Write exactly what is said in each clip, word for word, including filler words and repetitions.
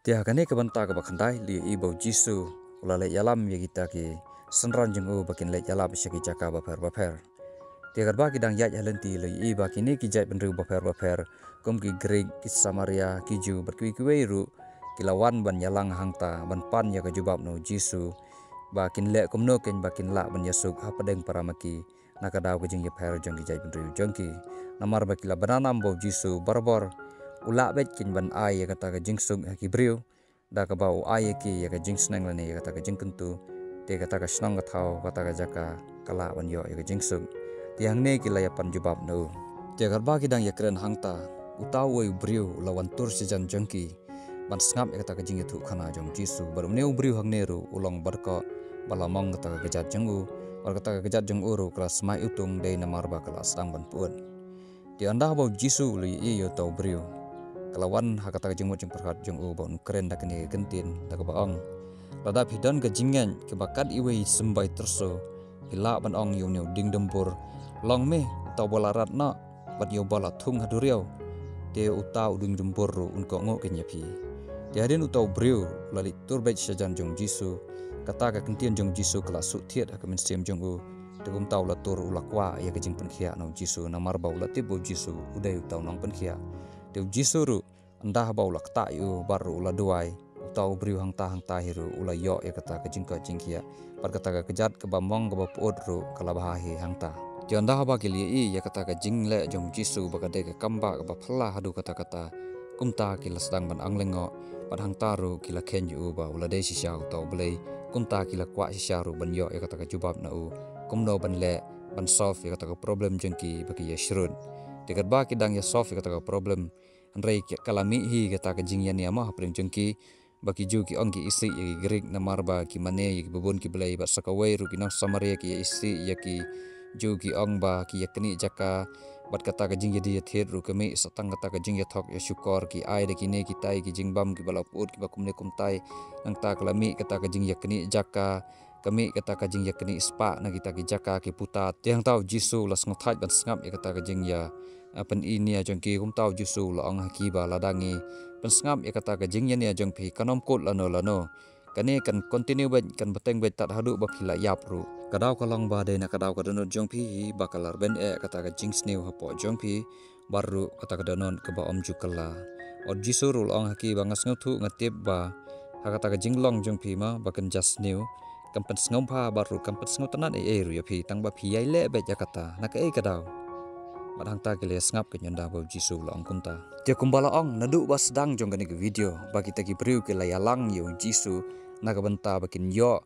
Te ha kane ka bynta kaba khyndai, la ïohi ba u Jisu u la leit ïalam ïa kita ki synran jong u ba kin leit ïalap sha ki jaka bapher bapher. Te katba ki dang ïaid ha lynti, la ïohi ba kine ki jaitbynriew bapher bapher, kum ki Grik, ki Samaria, ki Jiw bad kiwei kiwei ruh, ki la wan ban ïalang hangta ban pan ïa ka jubab na u Jisu ba kin leh kumno kein ba kin lah ban ïasuk hapdeng para ma ki na ka daw ka jingïapher jong ki jaitbynriew jong ki. Namar ba ki la bna nam ba u Jisu barabor u lah beit kein ban ai ïa kata ka jingsuk ha ki briew da kaba u ai ïa ki ïa ka jingsneng lane ïa kata ka jingkyntu. Te kata ka shnong ka thaw, kata ka jaka ka lah ban ïoh ïa ka jingsuk. Te hangne ki la ïapan jubab na u. Te katba ki dang ïakren hangta, uta uwei u briew u la wan tur shajan jong ki ban sngap ïa kata ka jingïathuhkhana jong u Jisu. Bad une u briew hangne ruh u long barkoh ba la mong kata ka kjat jong u. Bad kata ka kjat jong u ruh ka la smai utung dei namar ba ka la sdang ban pyut. Te ynda haba u Jisu u la ïohi ïa uta u briew, ka la wan ha kata ka jingmut jingpyrkhat jong u ba un kren da kane ka kyntien da kaba ong, lada phi don ka jingngeit kaba kat iwei i symbai tyrso, phi lah ban ong ïa une u dieng dumbur, "Long me uta uba la rat noh bad ïa uba la thung ha duriaw, te uta u dieng dumbur ruh un kohnguh kein ïa phi." Te hadien uta u briew u la leit tur beit shajan jong u Jisu, kata ka kyntien jong u Jisu ka la suk thied ha ka mynsiem jong u. Te kumta u la tur u la kwah ïa ka jingpynkhiah na u Jisu namar ba u la tip ba u Jisu u dei uta u nongpynkhiah. Te u Jisu ruh ynda haba u la ktah ïa u bad ruh u la duwai, uta u briew hangta hangta hi ruh u la ïoh ïa kata ka jingkoit jingkhiah. Bad kata ka kjat kaba mong kaba pyut ruh ka la bha hi hangta. Te ynda haba ki la ïohi ïa kata ka jingleh jong u Jisu ba ka dei ka kam ba kaba phylla haduh katta katta, kumta ki la sdang ban ang lyngngoh. Bad hangta ruh ki la kheiñ ïa u ba u la dei shisha uta u Blei. Kumta ki la kwah shisha ruh ban ïoh ïa kata ka jubab na u, kumno ban leh ban solve ïa kata ka problem jong ki ba ki ïa shrut. Te katba ki dang ïa solve ïa kata ka problem, hynrei ka la mih hi kata ka jingïania ma hapdeng jong ki, ba ki Jiw ki ong ki isih ïa ki Grik namar ba ki mane ïa kiba bun ki blei, bad sa kawei ruh ki nong Samaria ki isih ïa ki Jiw, ki ong ba ki ïa knieh jaka. Bad kata ka jingïadie ïathied ruh ka mih sa tang kata ka jingïathok ïashukor, ki ai da kine kitai ki jingbam kiba la pyut kiba kumne kumtai. Nangta ka la mih kata ka jingïaknieh jaka, ka mih kata ka jingïaknieh spah na kita ki jaka ki puta. Te hangta u Jisu u la sngewthait ban sngap ïa kata ka jingïa, ah, pyni nia jong ki. Kumta u Jisu u la ong ha ki ba lada ngi pynsngap ïa kata ka jingïania jong phi kan ym kut lano lano. Kane kan continue beit, kan bteng beit tad haduh ba phi la ïap ruh. Ka daw ka long ba dei na ka daw ka dohnud jong phi hi ba ka la rben eh kata ka jingsniew hapoh jong phi bad ruh kata ka dohnud kaba ym ju kylla. Bad u Jisu ruh u la ong ha ki ba nga sngewthuh, nga tip ba ha kata ka jinglong jong phi ma ba kynja sniew, kam pynsngewbha bad ruh kam pynsngewtynnat ei ei ruh ïa phi, tang ba phi ïai leh beit ïa kata. Na kaei ka daw? Bad hangta ki la ïa sngap kein ynda ba u Jisu u la ong kumta. Te kumba la ong naduh ba sdang jong kane ka video, ba kita ki briew ki la ïalang ïa u Jisu na ka bynta ba kin ïoh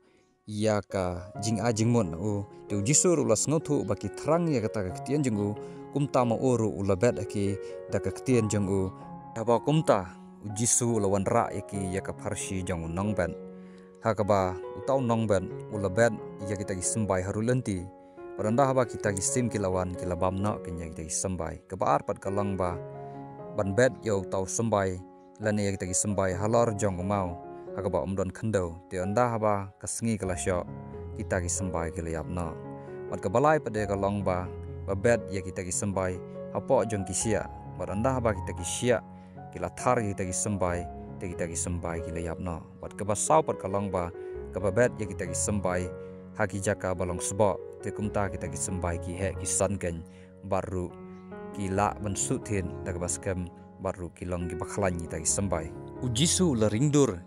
ïa ka jingai jingmut na u. Te u Jisu ruh u la sngewthuh ba ki thrang ïa kata ka ktien jong u, kumta ma u ruh u la bet ha ki da ka ktien jong u. Haba kumta, u Jisu u la wanrah ïa ki ïa ka pharshi jong u nongbet, ha kaba uta u nongbet u la bet ïa kita ki symbai harud lynti. Bad ynda haba kita ki sim ki la wan, ki la bam noh kein ïa kita ki symbai. Kaba ar pat ka long ba ban bet ïa uta u symbai lane ïa kita ki symbai halor jong u maw, ha kaba ym don khyndew. Te ynda haba ka sngi ka la shoh, kita ki symbai ki la ïap noh. Bad kaba lai pat de ka long ba, ba bet ïa kita ki symbai hapoh jong ki shiah. Bad ynda haba kita ki shiah ki la thar ïa kita ki symbai, te kita ki symbai ki la ïap noh. Bad kaba saw pat ka long ba, kaba bet ïa kita ki symbai ha ki jaka ba long sboh, te kumta kita ki symbai ki heh ki san kein, bad ruh ki lah ban suhthied da kaba skhem, bad ruh ki long kiba khlaiñ kita ki symbai. U Jisu u la ringdur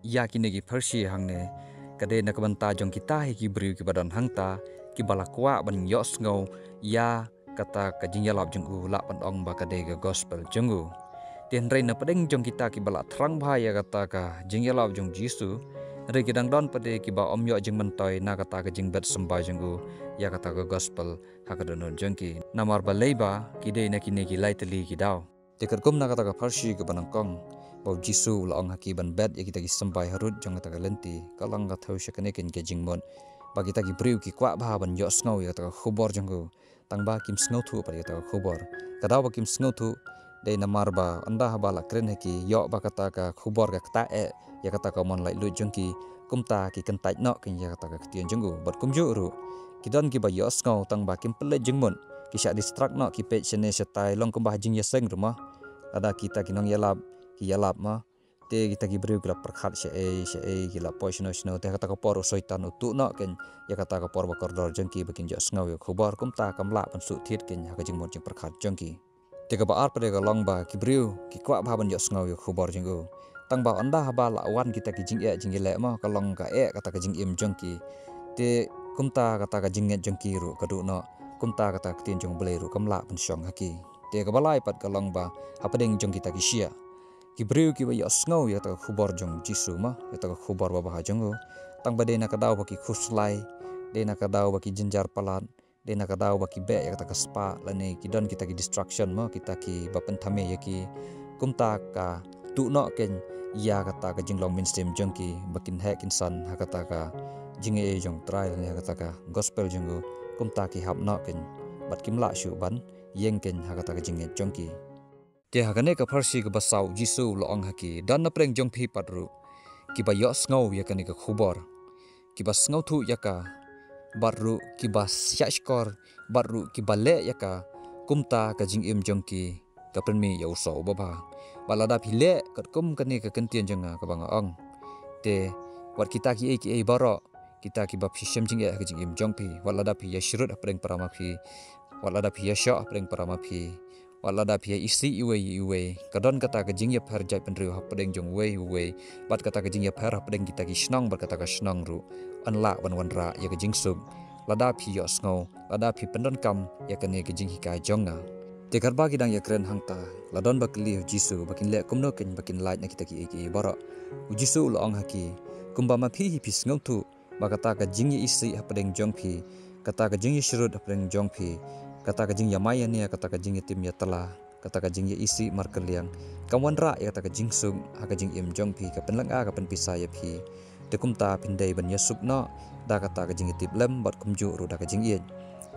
ïa kine ki pharshi hangne, ka dei na ka bynta jong kita hi ki briew kiba don hangta, kiba la kwah ban ïohsngew ïa kata ka jingïalap jong u, lah ban ong ba ka dei ka gospel jong u. Te hynrei na pdeng jong kita kiba la thrang bha ïa kata ka jingïalap jong u Jisu, hynrei ki dang don pat de kiba ym ïoh jingmyntoi na kata ka jingbet symbai jong u ïa kata ka gospel ha ka dohnud jong ki. Namar balei ba ki dei na kine ki lai tylli ki daw. Te katkum na kata ka pharshi kaba nyngkong, ba u Jisu u la ong ha ki ban bet ïa kita ki symbai harud jong kata ka lynti, ka long ka thew sha kane kein ka jingmut ba kita ki briew ki kwah bha ban ïohsngew ïa kata ka khubor jong u, tang ba kim sngewthuh pat ïa kata ka khubor. Ka daw ba kim sngewthuh, dei namar ba ynda haba la kren ha ki, ïoh ba kata ka khubor ka ktah eh ïa kata ka mon laitluid jong ki, kumta ki kyntait noh kein ïa kata ka ktien jong u. Bad kumjuh ruh, ki don kiba ïohsngew tang ba kim pynleit jingmut, ki shah distract noh, ki peit shane shatai, long kumba ha jingïaseng ruh mo. Lada kita ki nongïalap ki ïalap mo, Te kita ki briew ki la pyrkhat shaei shaei, ki la poi shano shano, te ha kata ka por u Soitan u tuh noh kein ïa kata ka por ba kordor jong ki ba kin ïohsngew ïa ka khubor. Kumta kam lah ban shu thied kein ha ka jingmut jingpyrkhat jong ki. Te kaba ar pat ka long ba ki briew ki kwah bha ban ïohsngew ïa ka khubor jong u. Tang ba ynda haba la wan kita ki jingeh jingïaleh mo, ka long ka eh kata ka jingim jong ki. Te kumta kata ka jingngeit jong ki ruh ka duh noh. Kumta kata ka ktien jong U Blei ruh kam lah ban shong ha ki. Te kaba lai pat ka long ba hapdeng jong kita ki shiah, ki briew kiba ïohsngew ïa kata ka khubor jong U Jisu mo, ïa kata ka khubor babha jong u, tang ba dei na ka daw ba ki khuslai, dei na ka daw ba ki jynjar palat, dei na ka daw ba ki beh ïa kata ka spah, lane ki don kita ki distraction mo, kita kiba pynthame ïa ki. Kumta ka tuh noh kein ïa kata ka jinglong mynsiem jong ki ba kin heh kin san ha kata ka jingaiei jong U Trai lane ha kata ka gospel jong u. Kumta ki hap noh kein bad kim lah shuh ban ïeng kein ha kata ka jingngeit jong ki. Te ha kane ka pharshi kaba saw U Jisu u la ong ha ki, don napdeng jong phi pat ruh kiba ïohsngew ïa kane ka khubor, kiba sngewthuh ïa ka, bad ruh kiba shahshkor, bad ruh kiba leh ïa ka, kumta ka jingim jong ki ka pynmih ïa u soh uba bha. Bad lada phi leh katkum kane ka kyntien jong nga kaba nga ong, te wat kita kiei kiei baroh, kita kiba phi shem jingeh ha ka jingim jong phi, wat lada phi ïashrut hapdeng para ma phi, wat lada phi ïashoh hapdeng para ma phi, wat lada phi ïa isih iwei ïa iwei, ka don kata ka jingïapher jaitbynriew hapdeng jong uwei uwei, bad kata ka jingïapher hapdeng kita ki shnong bad kata ka shnong ruh, yn lah ban wanrah ïa ka jingsuk lada phi ïohsngew, lada phi pyndonkam ïa kane ka jinghikai jong nga. Te katba ki dang ïakren hangta, la don ba kylli ha U Jisu ba kin leh kumno kein ba kin lait na kita kiei kiei baroh. U Jisu u la ong ha ki, kumba ma phi hi phi sngewthuh ba kata ka jingïaisih hapdeng jong phi, kata ka jingïashrut hapdeng jong phi, kata ka jingïamai ïania, kata ka jingïatim ïatla, kata ka jingïaisih markylliang, kam wanrah ïa kata ka jingsuk ha ka jingim jong phi, ka pynlynga, ka pynpisa ïa phi. Te kumta phin dei ban ïasuk noh da kata ka jingïatiplem bad kumjuh ruh da ka jingïeit.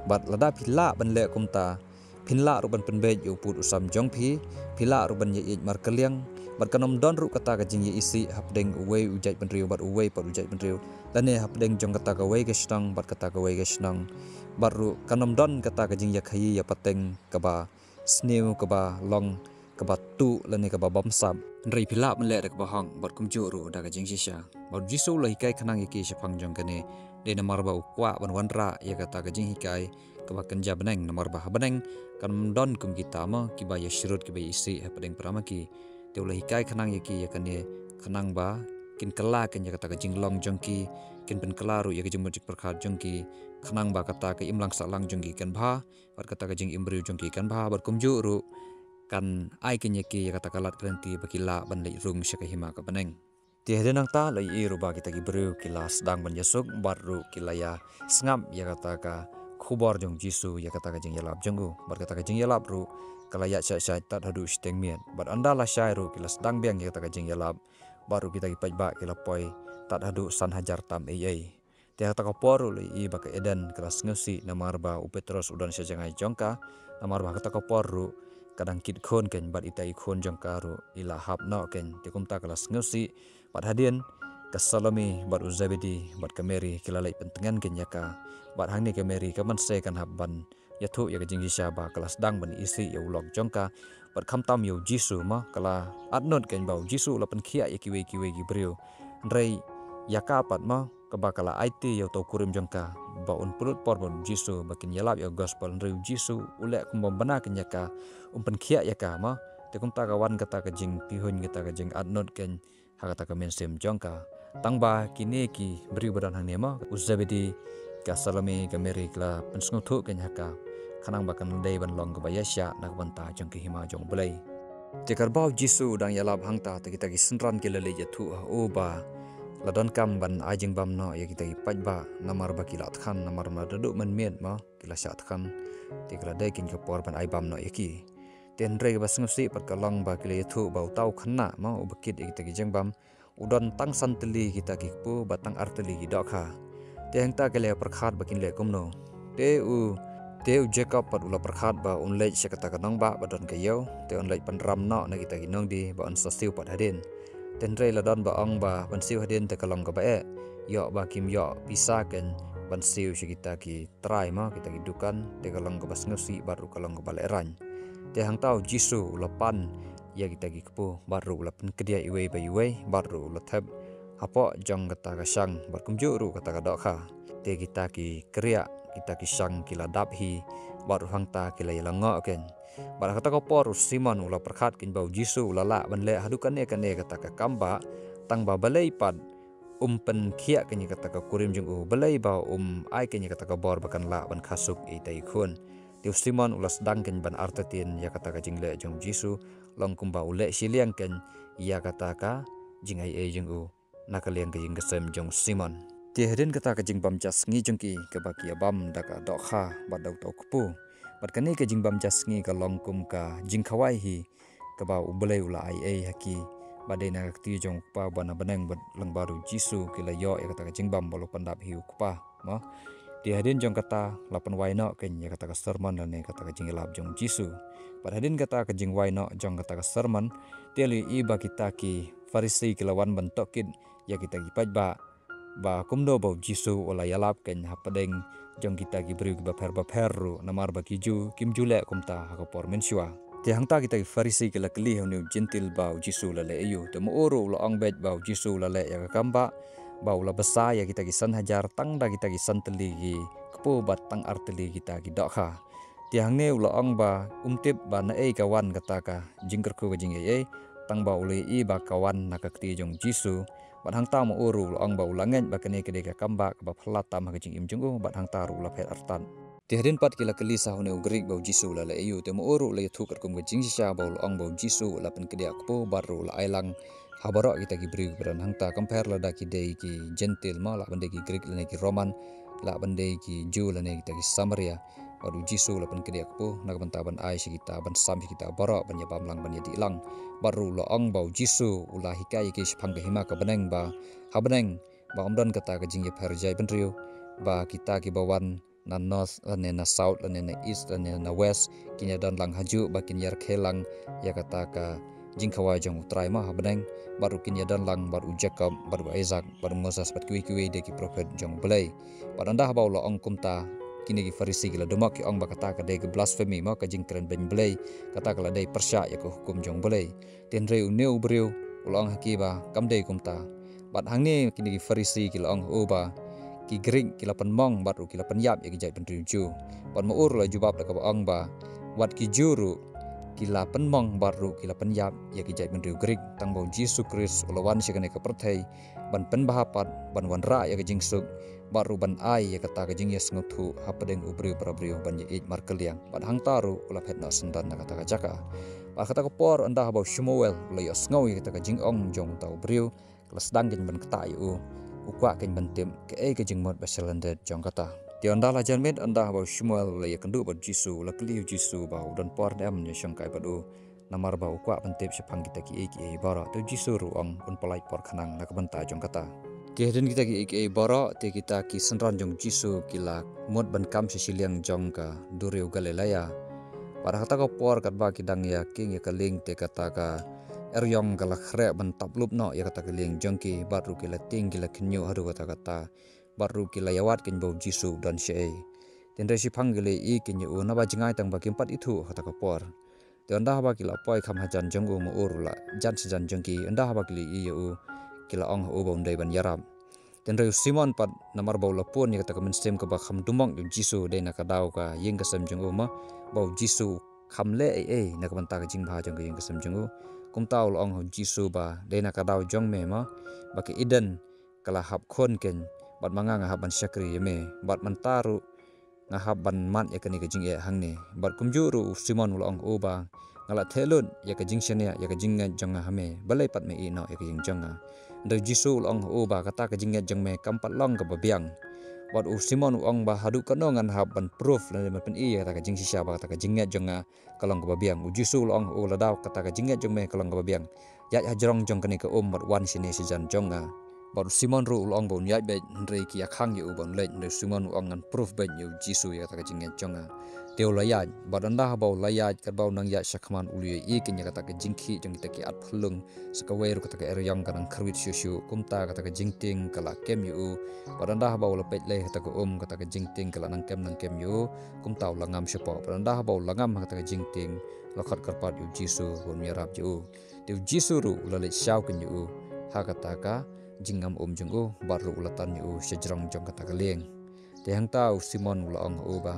Bad lada phi lah ban leh kumta, phin lah ruh ban pynbeit ïa u pud u sam jong phi, phi lah ruh ban ïaieit markylliang, bad kan ym don ruh kata ka jingïaisih hapdeng uwei u jaitbynriew bad uwei pat u jaitbynriew, lane hapdeng jong kata kawei ka shnong bad kata kawei ka shnong, bad ruh kan ym don kata ka jingïakhaïi ïapateng kaba sniew, kaba long, kaba tuh lane kaba bamsap. Hynrei phi lah ban leh da kaba hok bad kumjuh ruh da ka jingshisha. Bad U Jisu u la hikai khnang ïa ki shaphang jong kane, dei namar ba u kwah ban wanrah ïa kata ka jinghikai kaba kynja bneng, namar ba ha bneng kan ym don kum kita mo kiba ïashrut, kiba ïaisih hapdeng para ma ki. Te u la hikai khnang ïa ki ïa kane, khnang ba kin kylla kein ïa kata ka jinglong jong ki, kin pynkylla ruh ïa ka jingmut jingpyrkhat jong ki, khnang ba kata ka imlang sahlang jong ki kan bha, bad kata ka jingim briew jong ki kan bha, bad kumjuh ruh kan ai kein ïa ki ïa kata ka lad ka lynti ba ki lah ban leit rung sha ka hima ka bneng. Te hadien nangta la ïohi ruh ba kita ki briew ki la sdang ban ïasuk, bad ruh ki la ïasngap ïa kata ka khubor jong U Jisu, ïa kata ka jingïalap jong u. Bad kata ka jingïalap ruh ka la ïaid shai shai tad haduh shiteng miet. Bad ynda la shai ruh ki la sdang biang ïa kata ka jingïalap, bad ruh kita ki paidbah ki la poi tad haduh san hajar tam eiei. Te ha kata ka por ruh la ïohi ba ka Eden ka la sngewsih, namar ba u Petros u don sha jngai jong ka, namar ba ha kata ka por ruh ka dang kit khun kein, bad ita i khun jong ka ruh i la hap noh kein. Te kumta ka la sngewsih, bad hadien ka Salome bad u Zebedi bad ka Mary ki la leit pyntngen kein ïa ka. Bad hangne ka Mary ka mynse kan hap ban ïathuh ïa ka jingshisha ba ka la sdang ban isih ïa u lok jong ka, bad khamtam ïa U Jisu mo, ka la atnud kein ba U Jisu u la pynkhiah ïa kiwei kiwei ki briew. Hynrei ïa ka pat mo, kaba ka la aiti ïa uta u kurim jong ka ba un pynlut por bad U Jisu ba kin ïalap ïa ka gospel, hynrei U Jisu u leh kumba bna kein ïa ka, um pynkhiah ïa ka mo. Te kumta ka wan kata ka jingpihuiñ, kata ka jingatnud kein ha kata ka mynsiem jong ka. Tang ba kine ki briew ba don hangne mo, u Zebedi, ka Salome, ka Mary, ki la pynsngewthuh kein ha ka, khnang ba kan dei ban long kaba ïaishah na ka bynta jong ka hima jong U Blei. Te katba U Jisu u dang ïalap hangta, te kita ki synran ki la leit ïathuh ha u ba la donkam ban ai jingbam noh ïa kita ki paidbah, namar ba ki la thngan, namar ba naduh mynmiet mo ki la shah thngan. Te ka la dei kein ka por ban ai bam noh ïa ki. Te hynrei kaba sngewsih pat ka long ba ki la ïathuh ba uta u khynnah mo uba kit ïa kita ki jingbam, u don tang san tylli kita ki kpu bad tang ar tylli ki dohkha. Te hangta ki la pyrkhat ba kin leh kumno. Te u, te u Jakob pat u la pyrkhat ba un leit sha kata ka nongbah ba don ka ïew, te un leit pynram noh na kita ki nongdie ba un sa siew pat hadien. Te hynrei la don ba ong ba ban siew hadien te ka long kaba eh, ïoh ba kim ïoh pisa kein ban siew sha kita ki trai mo, kita ki dukan, te ka long kaba sngewsih bad ruh ka long kaba lehraiñ. Te hangta U Jisu u la pan ïa kita ki kpu, bad ruh u la pynkdiah iwei pa iwei, bad ruh u la thep hapoh jong kata ka shang, bad kumjuh ruh kata ka dohkha. Te kita ki kriah, kita ki shang ki la dap hi, bad ruh hangta ki la ïalangoh keiñ. Bad ha kata ka por u Simon u la pyrkhat keiñ ba u Jisu u la lah ban leh haduh kane kane kata ka kam ba, tang ba balei pat um pynkhiah keiñ ïa kata ka kurim jong u, balei ba um ai keiñ ïa kata ka bor ba kan lah ban khasuk ïa ita i khun. Te u Simon u la sdang keiñ ban artatien ïa kata ka jingleh jong u Jisu, long kumba u leh shiliang keiñ ïa kata ka jingaiei jong u na ka liang ka ïing ka sem jong u Simon. Te hadien kata ka jingbam ja sngi jong ki kaba ki ïa bam da ka dohkha bad da uta u kpu. Bad kane ka jingbam ja sngi ka long kum ka jingkhawai hi kaba U Blei u la ai ei ha ki, ba dei na ka kti jong U Kpa ba na bneng bad lyngba u Jisu ki la ïoh ïa kata ka jingbam ba u la pyndap hi U Kpa. Mo. Te hadien jong kata la pynwai noh keiñ ïa kata ka sermon lane kata ka jingïalap jong u Jisu. Bad hadien kata ka jingwai noh jong kata ka sermon, te la ïohi ba kita ki Pharisi ki la wan ban tohkit ïa kita ki paidbah ba kumno ba u Jisu u la ïalap keiñ hapdeng jong kita ki briew kiba pher bapher ruh, namar ba ki Jiw kim ju leh kumta ha ka por mynshuwa. Te hangta kita ki Pharisi ki la kylli ha une u Jentil ba u Jisu u la leh aïu. Te ma u ruh u la ong beit ba u Jisu u la leh ïa ka kam ba, ba u la bsa ïa kita ki san hajar tang da kita ki san tylli ki kpu bad tang ar tylli kita ki dohkha. Te hangne u la ong ba um tip ba naei ka wan kata ka jingkyrkhu ka jingaiei, tang ba u la ïohi ba ka wan na ka kti jong u Jisu. Bad hangta ma u ruh u la ong ba u la ngeit ba kane ka dei ka kam ba kaba phylla tam ha ka jingim jong u, bad hangta ruh u la phet artat. Te hadien pat ki la kylli sa ha une u Grik ba u Jisu u la leh aïu, te ma u ruh u la ïathuh katkum ka jingshisha ba u la ong ba u Jisu u la pynkdiah kpu bad ruh u la ai lang ha baroh kita ki briew kiba don hangta, compare lada ki dei ki Jentil, mo, lah ban dei ki Grik lane ki Roman, lah ban dei ki Jiw lane kita ki Samaria. Bad u Jisu u la pynkdiah kpu na ka bynta ban ai sha kita, ban sam sha kita baroh ban ïa bam lang, ban ïa dih lang. Bad ruh u la ong ba u Jisu u la hikai ïa ki shaphang ka hima ka bneng ba ha bneng ba ym don kata ka jingïapher jaitbynriew, ba kita kiba wan na north lane na south lane na east lane na west kin ïa don lang hajuh ba kin ïa rkhie lang ïa kata ka jingkhawai jong U Trai, mo, ha bneng, bad ruh kin ïa don lang bad u Jakob, bad u Isaac, bad u Moses, bad kiwei kiwei de ki prophet jong U Blei. Bad ynda haba u la ong kumta, kine ki Pharisi ki la dumok, ki ong ba kata ka dei ka blasphemy, mo, ka jingkren beiñ Blei, kata ka la dei pyrshah ïa ka hukum jong U Blei. Te hynrei une u briew u la ong ha ki ba kam dei kumta. Bad hangne kine ki Pharisi ki la ong ha u ba ki Grik ki la pynmong bad ruh ki la pynïap ïa ki jaitbynriew Jiw. Bad ma u ruh u la jubab da kaba ong ba wat ki Jiw ruh ki la pynmong bad ruh ki la pynïap ïa ki jaitbynriew Grik, tang ba u Jisu Khrist u la wan sha kane ka pyrthei ban pynbha pat, ban wanrah ïa ka jingsuk, bad ruh ban ai ïa kata ka jingïasngewthuh hapdeng u briew para briew ban ïa ïeit markylliang. Bad hangta ruh u la phet noh syndon na kata ka jaka. Bad kata ka por ynda haba u Shemuel u la ïohsngew ïa kata ka jingong jong uta u briew, ka la sdang keiñ ban ktah ïa u, u kwah keiñ ban tip kaei ka jingmut ba shalyndet jong kata. Te ynda la jan miet ynda haba u Shemuel u la ïakynduh bad u Jisu, u la kylli ïa u Jisu ba u don por ne em un ïashongkai bad u, namar ba u kwah ban tip shaphang kita kiei kiei baroh. Te u Jisu ruh u ong un pyllait por khnang na ka bynta jong kata. Te hadien kita kiei kiei baroh, te kita ki synran jong u Jisu ki la mut ban kam sha shiliang jong ka duriaw Galilea. Bad ha kata ka por katba ki dang ïakieng ïa ka lieng, te kata ka eriong ka la khreh ban tap lup noh ïa kata ka lieng jong ki, bad ruh ki la tieng, ki la khynñiuh haduh katta katta, bad ruh ki la ïawad keiñ ba u Jisu u don shaei. Te hynrei shiphang ki la ïohi keiñ ïa u, naba jngai tang ba kim pat ithuh ha kata ka por. Te ynda haba ki la poi kham hajan jong u, ma u ruh u la jan shajan jong ki, ynda haba ki la ïohi ïa u, ki la ong ha u ba un dei ban ïarap. Te hynrei u Simon pat, namar ba u la pun ïa kata ka mynsiem kaba kham dumok ïa u Jisu, dei na ka daw ka ïing ka sem jong u, mo, ba u Jisu u kham leh ei ei na ka bynta ka jingbha jong ka ïing ka sem jong u. Kumta u la ong ha u Jisu ba dei na ka daw jong me, mo, ba ka Eden ka la hap khun keiñ, bad ma nga nga hap ban shakri ïa me, bad mynta ruh nga hap ban mad ïa kane ka jingeh hangne. Bad kumjuh ruh u Simon u la ong ha u ba nga la theh lut ïa ka jingshaniah, ïa ka jingngeit jong nga ha me, balei pat me ïeh noh ïa ka ïing jong nga? Hynrei u Jisu u la ong ha u ba kata ka jingngeit jong me kam pat long kaba biang. Bad u Simon u ong ba haduh katno ngan hap ban proof lane ban pyni ïa kata ka jingshisha ba kata ka jingngeit jong nga ka long kaba biang? U Jisu u la ong ha u, lada kata ka jingngeit jong me ka long kaba biang, ïaid hajrong jong kane ka um bad wan shane shajan jong nga. Bad u Simon ruh u la ong ba un ïaid beit, hynrei ki ïakhang ïa u ba un leit, hynrei u Simon u ong ngan proof beit ïa u Jisu ïa kata ka jingïaid jong nga. Te u la ïaid, bad ynda haba u la ïaid, katba u nang ïaid sha khmat u la ïohi kein ïa kata ka jingkhih jong kita ki at phyllung, sa kawei ruh kata ka eriong ka nang khyrwit shuh shuh, kumta kata ka jingtieng ka la kem ïa u, bad ynda haba u la peit lei ha kata ka um, kata ka jingtieng ka la nang kem nang kem ïa u, kumta u la ngam shapoh, bad ynda haba u la ngam ha kata ka jingtieng, la khot kyrpad ïa u Jisu ba un ïarap ïa u. Te u Jisu ruh u la leit shaw kein ïa u ha kata ka jingngam um jong u, bad ruh u la tan ïa u sha jrong jong kata ka lieng. Te hangta u Simon u la ong ha u ba,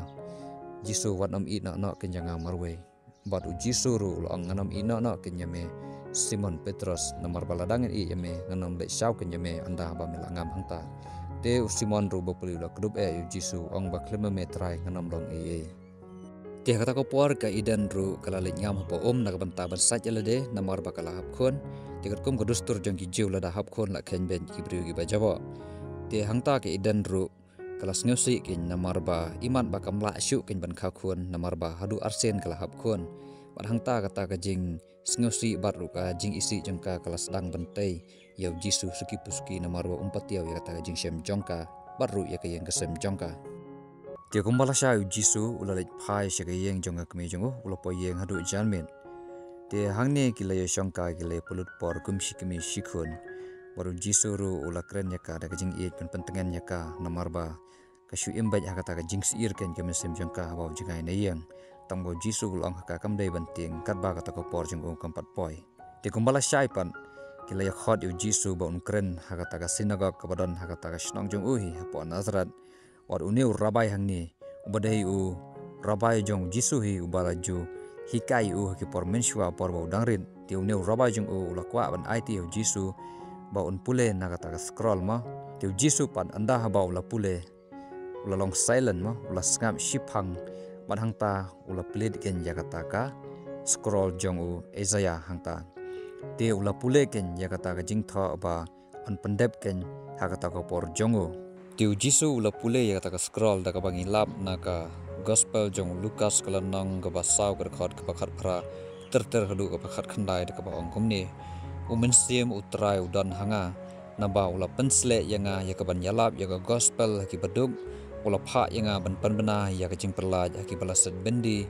Jisu, wat nym ïehnoh noh kein ïa nga marwei. Bad u Jisu ruh u la ong, ngan nym ïehnoh noh kein ïa me, Simon Petros, namar ba lada ngan ïeh ïa me, ngan nym leit shaw kein ïa me ynda ba me la ngam hangta. Te u Simon ruh bapli u la kdup eh ïa u Jisu, ong ba, khlem ma me Trai ngan nym long ei ei. Te ha kata ka por ka Eden ruh ka la leit ngam hapoh um na ka bynta ban sait ïa lade, namar ba ka la hap khun. Te katkum ka dustur jong ki Jiw, lada hap khun la kheiñ beit ki briew kiba jaboh. Te hangta ka Eden ruh ka la sngewsih kein, namar ba imat ba kam lah shuh kein ban kha khun, namar ba haduh arsien ka la hap khun. Bad hangta kata ka jingsngewsih bad ruh ka jingisih jong ka ka la sdang ban tei ïa u Jisu suki pa suki, namar ba um pat ïoh ïa kata ka jingshem jong ka bad ruh ïa ka ïing ka sem jong ka. Te kumba la shai, u Jisu u la leit phai sha ka ïing jong ka kmie jong u, u la poi ïing haduh janmiet. Te hangne ki la ïashongkai, ki la ïapynlut por kum shi kmie shi khun. Bad u Jisu ruh u la kren ïa ka da ka jingïeit ban pyntngen ïa ka, namar ba ka shu im beit ha kata ka jingsyier kein ka mynsiem jong ka haba u jngai na ïing. Tang ba u Jisu u la ong ha ka, kam dei ban tieng, katba kata ka por jong u kam pat poi. Te kumba la shai pat, ki la ïakhot ïa u Jisu ba un kren ha kata ka synagog kaba don ha kata ka shnong jong u hi hapoh Nasareth. Wat une u rabbai hangne, uba dei u rabbai jong u Jisu hi, uba la ju hikai ïa u ha ki por mynshuwa, por ba u dang rit. Te une u rabbai jong u u la kwah ban aiti ïa u Jisu ba un pule na kata ka scroll mo. Te u Jisu pat ynda haba u la pule, u la long silent mo, u la sngap shiphang. Bad hangta u la plie kein ïa kata ka scroll jong u Isaiah hangta. Te u la pule kein ïa kata ka jingthoh ba yn pyndep kein ha kata ka por jong u. Te u Jisu u la pule ïa kata ka scroll da kaba ngi lap na ka Gospel jong u Lukas, ka lynnong kaba saw, ka dkhot kaba khatphra ter ter haduh kaba khatkhyndai, da kaba ong kumne: U Mynsiem U Trai u don ha nga, naba u la pynsleh ïa nga ïa kaban ïalap ïa ka Gospel ha kiba duk, u la phah ïa nga ban pynbna ïa ka jingpyllait ha kiba la set byndi,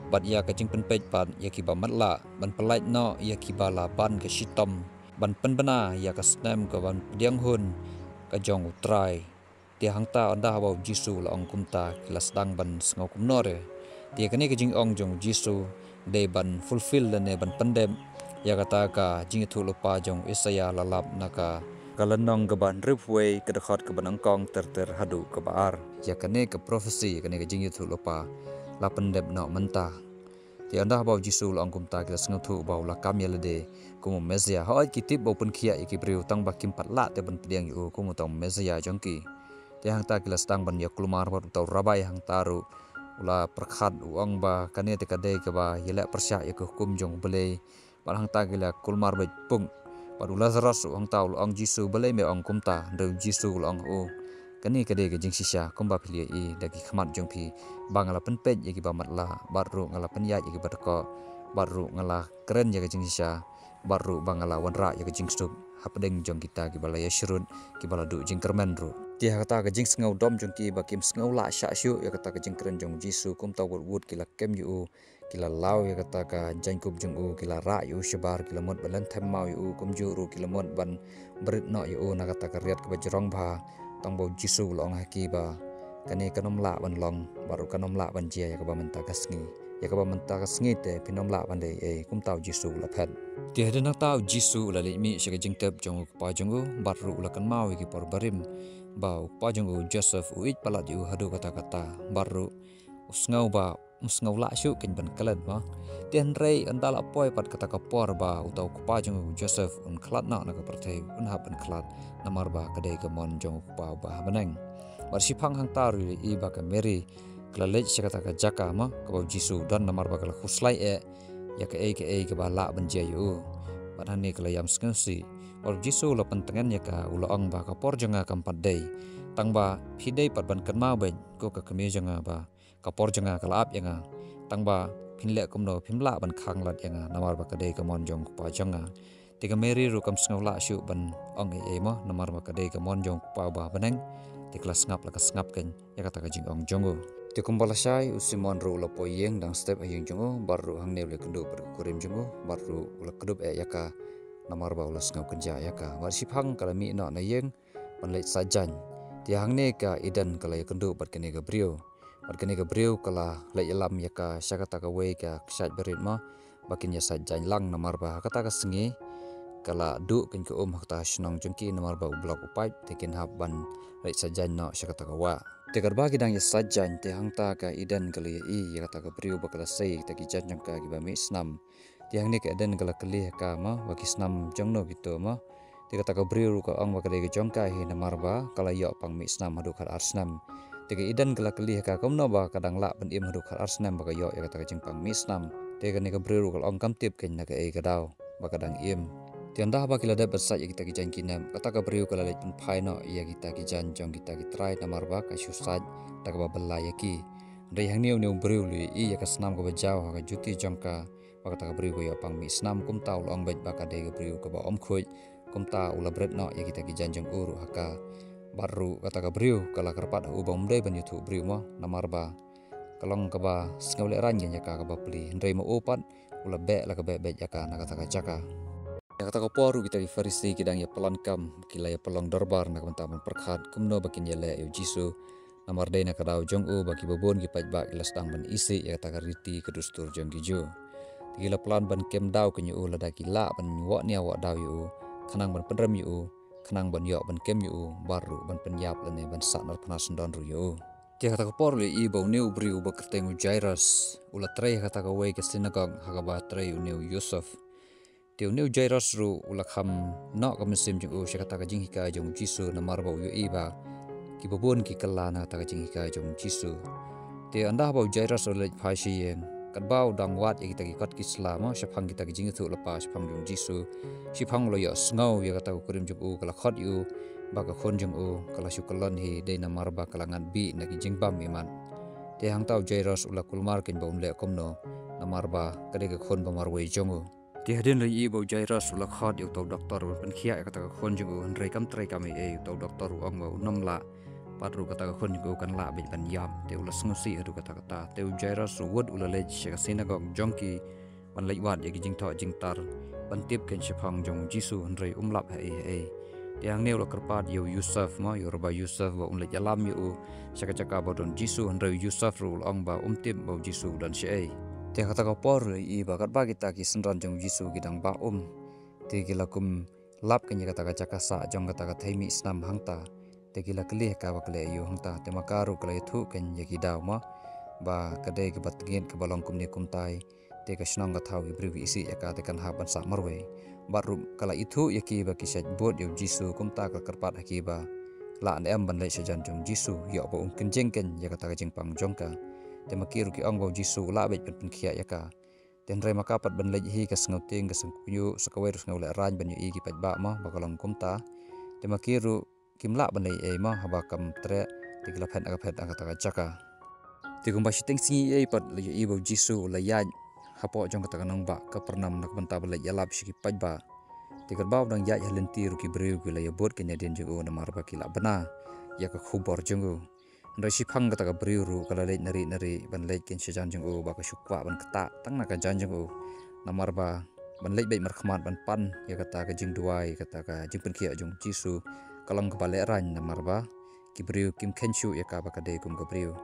bad ïa ka jingpynpeit pat ïa kiba matlah, ban pyllait noh ïa kiba la ban ka shitom, ban pynbna ïa ka snem kaban pdiang hun ka jong U Trai. Te hangta ynda haba u Jisu u la ong kumta, ki la sdang ban sngew kumno re. Te kane ka jingong jong u Jisu dei ban fulfill lane ban pyndep ïa kata ka jingïathuhlypa jong u Isaiah, la lap na ka, ka lynnong kaba hynriewphew wei, ka dkhot kaba nyngkong ter ter haduh kaba ar. Ïa kane ka prophecy, kane ka jingïathuhlypa la pyndep noh mynta. Te ynda haba u Jisu u la ong kumta, ki la sngewthuh ba u la kam ïa lade kum u Messiah. Hooid, ki tip ba u pynkhiah ïa ki briew, tang ba kim pat lah te ban pdiang ïa u kum uta u Messiah jong ki. Te hangta ki la sdang ban ïakulmar bad uta u rabbai hangta ruh. U la pyrkhat, u ong ba kane te ka dei kaba ïaleh pyrshah ïa ka hukum jong U Blei. Bad hangta ki la kulmar beit pung. Bad u Lazarus ruh hangta u la ong, Jisu, balei me ong kumta? Hynrei u Jisu u la ong ha u, kane ka dei ka jingshisha kumba phi la ïohi da ki khmat jong phi, ba nga la pynpeit ïa kiba matlah, bad ruh nga la pynïaid ïa kiba dkoh, bad ruh nga la kren ïa ka jingshisha, bad ruh ba nga la wanrah ïa ka jingsuk hapdeng jong kita kiba la ïashrut, kiba la duh jingkyrmen ruh. Te ha kata ka jingsngew dom jong ki ba kim sngew lah shah shuh ïa kata ka jingkren jong u Jisu, kumta wut wut ki la kem ïa u, ki la law ïa kata ka jaiñkup jong u, ki la rah ïa u shabar, ki la mut ban lynthem maw ïa u, kumjuh ruh ki la mut ban brit noh ïa u na kata ka riat kaba jrong bha. Tang ba u Jisu u la ong ha ki ba kane kan ym lah ban long, bad ruh kan ym lah ban jia ïa kaba mynta ka sngi. Ïa kaba mynta ka sngi te phin ym lah ban leh ei ei, kumta u Jisu u la phet. Te hadien nangta u Jisu u la leit mih sha ka jingtep jong u kpa jong u, bad ruh u la kynmaw ïa ki por barim ba u kpa jong u Joseph u ïeit palat ïa u haduh katta katta, bad ruh u sngew ba um sngew lah shuh kein ban klet mo. Te hynrei ynda la poi pat kata ka por ba uta u kpa jong u Joseph un khlad noh na ka pyrthei, un hap ban khlad namar ba ka dei ka mon jong u Kpa uba ha bneng. Bad shiphang hangta ruh i ba ka Mary ka la leit sha kata ka jaka mo kaba u Jisu u don, namar ba ka la khuslai eh ïa kaei kaei kaba lah ban jia ïa u. Bad hangne ka la ïam sngewsih. Bad u Jisu u la pyntngen ïa ka, u la ong ba ka por jong nga kam pat dei. Tang ba phi dei pat ban kynmaw beit, ko ka kmie jong nga, ba ka por jong nga ka la ap ïa nga. Tang ba phin leh kumno, phim lah ban khang lad ïa nga, namar ba ka dei ka mon jong u Kpa jong nga. Te ka Mary ruh kam sngew lah shuh ban ong ei ei mo, namar ba ka dei ka mon jong u Kpa ba ha bneng. Te ka la sngap la ka sngap kein ïa kata ka jingong jong u. Te kumba la shai, u Simon ruh u la poi ïing dang step ha ïing jong u, bad ruh hangne u la kynduh bad ka kurim jong u, bad ruh u la kdup eh ïa ka, namar ba u la sngew kynjah ïa ka. Bad shiphang ka la mih noh na ïing ban leit sait jaiñ. Te hangne ka Eden ka la ïakynduh bad kane ka briew. Bad kane ka briew ka la leit ïalam ïa ka sha kata kawei ka kshaid barit mo, ba kin ïa sait jaiñ lang, namar ba ha kata ka sngi ka la duh kein ka um ha kata ka shnong jong ki, namar ba u block u paip, te kin hap ban leit sait jaiñ noh sha kata ka wah. Te katba ki dang ïa sait jaiñ, te hangta ka Eden ka la ïohi ïa kata ka briew ba ka la sei ïa kita ki jaiñ jong ka kiba mih snam. Te hangne ka Eden ka la kylli ha ka mo, ba ki snam jong no kito mo. Te kata ka briew ruh ka ong ba ka dei ka jong ka hi, namar ba ka la ïoh pang mih snam haduh khat ar snem. Te ka Eden ka la kylli ha ka kumno ba ka dang lah ban im haduh khat ar snem ba ka ïoh ïa kata ka jingpang mih snam. Te kane ka briew ruh ka la ong kam tip kein na kaei ka daw ba ka dang im. Te ynda ba ki la dep ban sait ïa kita ki jaiñ ki nep, kata ka briew ka la leit pynphai noh ïa kita ki jaiñ jong kita ki trai, namar ba ka shu sait da kaba bylla ïa ki. Hynrei hangne une u briew u la ïohi ïa ka snam kaba jaw ha ka juti jong ka, ba kata ka briew ka ïoh pang mih snam, kumta u la ong beit ba ka dei ka briew kaba ym khuid. Kumta u la bret noh ïa kita ki jaiñ jong u ruh ha ka. Bad ruh kata ka briew ka la kyrpad ha u ba um dei ban ïathuh briew mo, namar ba ka long kaba sngewlehrain kein ïa ka kaba pli. Hynrei ma u pat u la beh la ka beh beit ïa ka na kata ka jaka. Ïa kata ka por ruh kita ki Pharisi ki dang ïa pynlong kam, ki la ïa pynlong dorbar na ka bynta ban pyrkhat kumno ba kin ïaleh ïa u Jisu. Namar dei na ka daw jong u ba kiba bun ki paidbah ki la sdang ban isih ïa kata ka riti ka dustur jong ki Jiw. Te ki la plan ban kem daw kein ïa u lada ki lah ban wad nia wad daw ïa u, khnang ban pynrem ïa u, khnang ban ïoh ban kem ïa u, bad ruh ban pynïap lane ban sahnarphna syndon ruh ïa u. Te kata ka por u la ïohi ba une u briew uba kyrteng u Jairus u la trei ha kata kawei ka sinagog ha kaba trei une u Yusuf. Te une u Jairus ruh u la kham noh ka mynsiem jong u sha kata ka jinghikai jong u Jisu, namar ba u ïohi ba kiba bun ki kylla na kata ka jinghikai jong u Jisu. Te ynda ba u Jairus u la leit phai sha ïing, katba u dang wad ïa kita ki kot ki sla mo shaphang kita ki jingïathuhlypa shaphang jong u Jisu, shiphang u la ïohsngew ïa kata ka kurim jong u ka la khot ïa u ba ka khun jong u ka la shu kyllon hi, dei namar ba ka la ngat bih na ki jingbam imat. Te hangta u Jairus u la kulmar kein ba un leh kumno, namar ba ka dei ka khun ba marwei jong u. Te hadien la ïohi ba u Jairus u la khot ïa uta u doktor ban pynkhiah ïa kata ka khun jong u, hynrei kam trei kam ei ei, uta u doktor u ong ba un ym lah, bad ruh kata ka khun jong u kan lah beit ban ïap. Te u la sngewsih haduh katta katta. Te u Jairus u wut u la leit sha ka sinagog jong ki ban leit wad ïa ki jingthoh jingtar ban tip kein shaphang jong u Jisu, hynrei um lap ha ei ha ei. Te hangne u la kyrpad ïa u Yusuf mo, ïa u Rabbi Yusuf, ba un leit ïalam ïa u sha ka jaka ba don u Jisu, hynrei u Yusuf ruh u la ong ba um tip ba u Jisu u don shaei. Te kata ka por u la ïohi ba katba kita ki synran jong u Jisu ki dang bah um, te ki la kum lap kein ïa kata ka jaka sah jong kata ka thei mih snam hangta. Te ki la kylli ha ka ba ka leh aïu hangta, te ma ka ruh ka la ïathuh kein ïa ki daw mo, ba ka dei kaba tyngeh kaba long kumne kumtai. Te ka shnong ka thaw ki briew ki isih ïa ka, te kan hap ban sah marwei. Bad ruh ka la ithuh ïa ki ba ki shait bud ïa u Jisu, kumta ka la kyrpad ha ki ba lah ne em ban leit shajan jong u Jisu, ïoh ba un kynjing kein ïa kata ka jingpang jong ka. Te ma ki ruh ki ong ba u Jisu u lah beit ban pynkhiah ïa ka. Te hynrei ma ka pat ban leit hi ka sngewtieng ka sngewkynnoh, sa kawei ruh sngewlehrain ban ïohi ki paidbah mo ba ka long kumta. Te ma ki ruh kim lah ban leh ei ei mo haba kam treh, te ki la phet na ka phet na kata ka jaka. Te kumba shiteng sngi ei ei pat la ïohi ba u Jisu u la ïaid hapoh jong kata ka nongbah Kapernaum na ka bynta ba leit ïalap sha ki paidbah. Te katba u dang ïaid ha lynti ruh ki briew ki la ïabud kein hadien jong u namar ba ki la bna ïa ka khubor jong u. Hynrei shiphang kata ka briew ruh ka la leit na ri na ri ban leit kein shajan jong u ba ka shu kwah ban ktah tang na ka jaiñ jong u. Namar ba ban leit beit markhmat ban pan ïa kata ka jingduwai, kata ka jingpynkhiah jong u Jisu, ka long kaba lehrain namar ba ki briew kim kheiñ shuh ïa ka ba ka dei kum ka briew.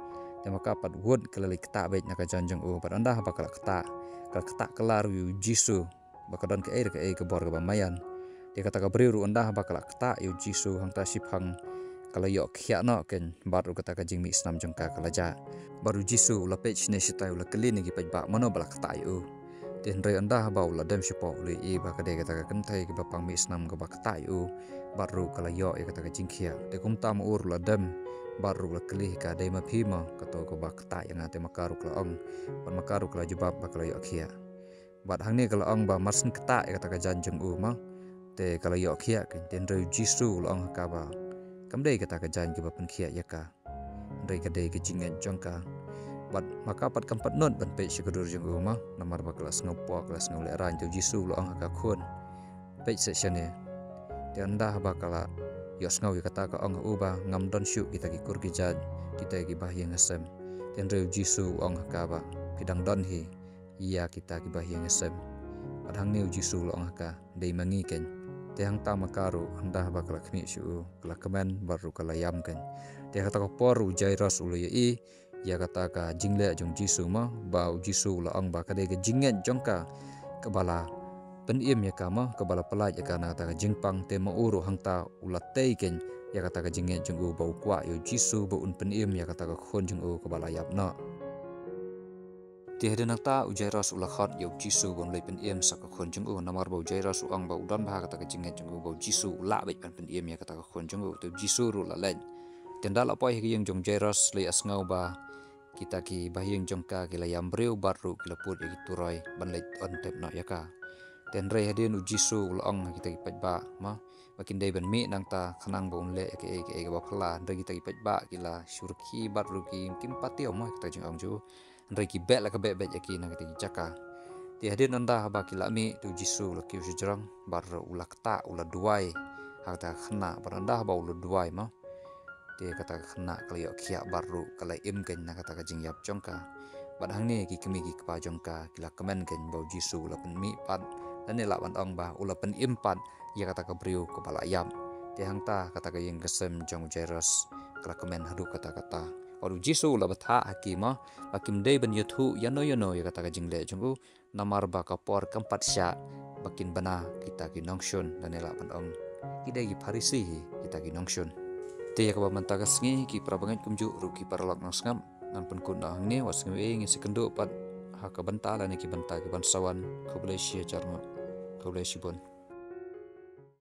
Te ma ka pat wut ka la leit ktah beit na ka jaiñ jong u, bad ynda haba ka la ktah, ka la ktah kylla ruh ïa u Jisu ba ka don kaei re kaei ka bor kaba maïan. Te kata ka briew ruh ynda haba ka la ktah ïa u Jisu hangta shiphang ka la ïoh khiah noh kein, bad ruh kata ka jingmih snam jong ka ka la jah. Bad u Jisu u la peit shane shatai, u la kylli na ki paidbah mano ba la ktah ïa u. Te hynrei ynda haba u la dem shapoh u la ïohi ba ka dei kata ka kynthei kaba pang mih snam kaba ktah ïa u, bad ruh ka la ïoh ïa kata ka jingkhiah. Te kumta ma u ruh u la dem bad ruh u la kylli ha ka, dei ma phi mo kato kaba ktah ïa nga? Te ma ka ruh ka la ong, bad ma ka ruh ka la jubab ba ka la ïoh khiah. Bad hangne ka la ong ba mar syn ktah ïa kata ka jaiñ jong u mo, te ka la ïoh khiah kein. Te hynrei u Jisu u la ong ha ka ba kam dei kata ka jaiñ kaba pynkhiah ïa ka, hynrei ka dei ka jingngeit jong ka. Bad ma ka pat kam pat nud ban peit sha ka dur jong u mo, namar ba ka la sngewpoh, ka la sngewlehrain. Te u Jisu u la ong ha ka, khun, peit seh shane. Te ynda haba ka la ïohsngew ïa kata ka ong ha u ba ngam don shuh kita ki kur ki jait, kita ki bahaïing hasem. Te hynrei u Jisu u ong ha ka ba phi dang don hi ïa kita ki bahaïing hasem. Bad hangne u Jisu u la ong ha ka, dei ma ngi keiñ. Te hangta ma ka ruh ynda haba ka la khmih sha u, ka la kmen bad ruh ka la ïam keiñ. Te ha kata ka por u Jairus u la ïohi ïa kata ka jingleh jong u Jisu mo, ba u Jisu u la ong ba ka dei ka jingngeit jong ka kaba la pynim ïa ka mo, kaba la pyllait ïa ka na kata ka jingpang. Te ma u ruh hangta u la tei keiñ ïa kata ka jingngeit jong u ba u kwah ïa u Jisu ba un pynim ïa kata ka khun jong u kaba la ïap noh. Te hadien nangta u Jairus u la khot ïa u Jisu ba un leit pynim sa ka khun jong u, namar ba u Jairus u ong ba u don bha kata ka jingngeit jong u ba u Jisu u lah beit ban pynim ïa kata ka khun jong u. Te u Jisu ruh u la leit. Te ynda la poi ha ka ïing jong u Jairus, la ïohsngew ba kita ki bahaïing jong ka ki la ïam briew bad ruh ki la put ïa ki turoi ban leit on tep noh ïa ka. Te hynrei hadien u Jisu u la ong ha kita ki paidbah mo, ba kin dei ban mih nangta khnang ba un leh ïa kaei kaei kaba phylla. Hynrei kita ki paidbah ki la shu rkhie bad ruh ki, kim pat tip mo ïa kata ka jingong jong u. Hynrei ki beh la ka beh beit ïa ki na kita ki jaka. Te hadien ynda haba ki la mih, te u Jisu u la kiew shajrong bad ruh u la ktah, u la duwai ha kata ka khynnah. Bad ynda haba u la duwai mo, te kata ka khynnah ka la ïoh khiah bad ruh ka la im keiñ na kata ka jingïap jong ka. Bad hangne ki kmie ki kpa jong ka ki la kmen keiñ ba u Jisu u la pynmih pat, lane lah ban ong ba u la pynim pat ïa kata ka briew kaba la ïap. Te hangta kata ka ïing ka sem jong u Jairus ka la kmen haduh katta katta. Bad u Jisu u la bthah ha ki mo, ba kim dei ban ïathuh ïano ïano ïa kata ka jingleh jong u, namar ba ka por kam pat shah ba kin bna kita ki nongshun, lane lah ban ong ki dei ki Pharisi hi kita ki nongshun. Te ïa kaba mynta ka sngi, ki para bangeit kumjuh ruh ki paralok nongsngap, ngan pynkut noh hangne, wat sngew ei, ngin sa ïakynduh pat ha ka bynta lane ki bynta kiban sa wan. Khublei shihajar nguh. Khublei shibun.